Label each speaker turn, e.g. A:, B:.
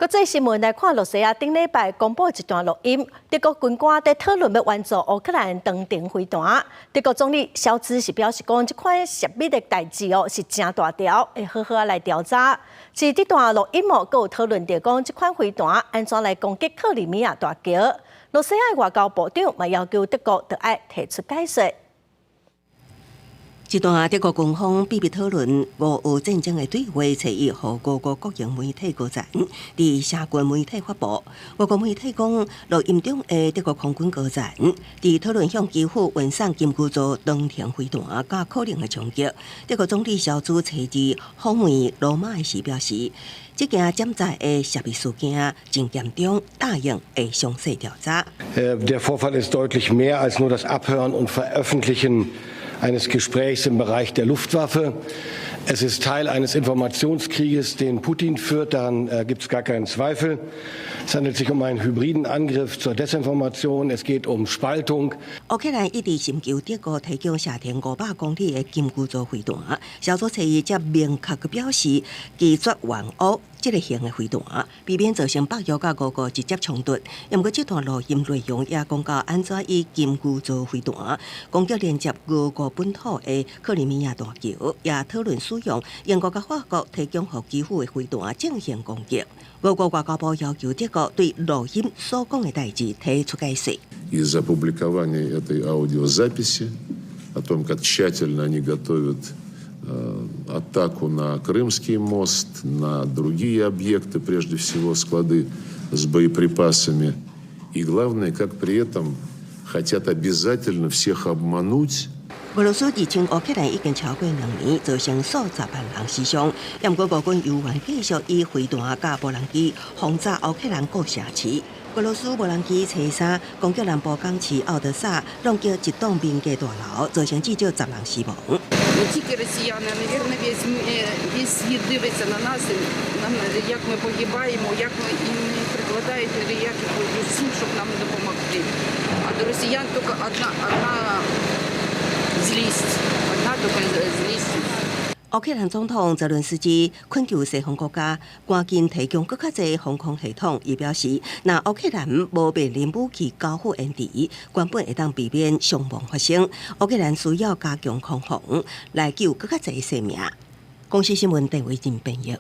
A: 國際新聞來看，露西亞頂禮拜公布一段錄音，德國軍官佇討論欲援助烏克蘭長程飛彈。德國總理蕭茲是表示講，這款涉密的代誌哦是誠大條，會好好來調查。這段錄音哦，閣有討論著講，這款飛彈按怎來攻擊克里米亞大橋。露西亞外交部長嘛要求德國著愛提出解說。
B: 這段德國軍方秘密討論俄烏戰爭的對話，初一予俄國國營媒體高層佇社群媒體發布。俄國媒體講，錄音中的德國空軍高層佇討論向基輔運送金牛座長程飛彈佮可能的衝擊。德國總理蕭茲初二訪問羅馬時表示，這件潛在的涉密事件真嚴重，答應會詳細調查。
C: Der Vorfall ist deutlich mehr als nur das Abhören und Veröffentlichen eines Gesprächs im Bereich der Luftwaffe. Es ist Teil eines Informationskrieges, den Putin führt, daran gibt es gar keinen Zweifel. Es handelt sich um einen hybriden Angriff zur Desinformation. Es geht um Spaltung.
B: 烏克蘭一直尋求德國提供射程500公里的金牛座飛彈，蕭茲初一則明確表示拒絕援烏這個型的飛彈，避免造成北約佮俄國直接衝突。毋過這段錄音內容也講到按怎以金牛座飛彈攻擊連接俄國本土的克里米亞大橋，也討論使用英國佮法國提供予基輔的飛彈進行攻擊。俄國外交部要求德國對錄音所講的代誌提出解釋。
D: Из-за опубликования этой аудиозаписи о том, как тщательно они готовят атаку на Крымский мост, на другие объекты, прежде всего склады с боеприпасами. И главное, как при этом хотят обязательно всех обмануть.
B: 俄羅斯入侵烏克蘭已經超過2年，造成數十萬人死傷。毋過俄軍猶原繼續以飛彈佮無人機轟炸烏克蘭各城市。俄羅斯無人機初三攻擊南部港市敖德薩，撞擊一棟民家大樓，造成至少10人死亡。
E: Не тільки росіяни, а, наверно, весь світ дивиться на нас, як ми погибаємо, як ми і не прикладають ніяких зусиль, щоб нам допомогти. А до росіян тільки одна злість, одна тільки злість.
B: 烏克蘭總統澤倫斯基懇求西方國家趕緊提供閣較濟防空系統。伊表示，若烏克蘭無面臨武器交付延遲，根本會當避免傷亡發生。烏克蘭需要加強空防，來救閣較濟生命。公視新聞鄧偉仁編譯。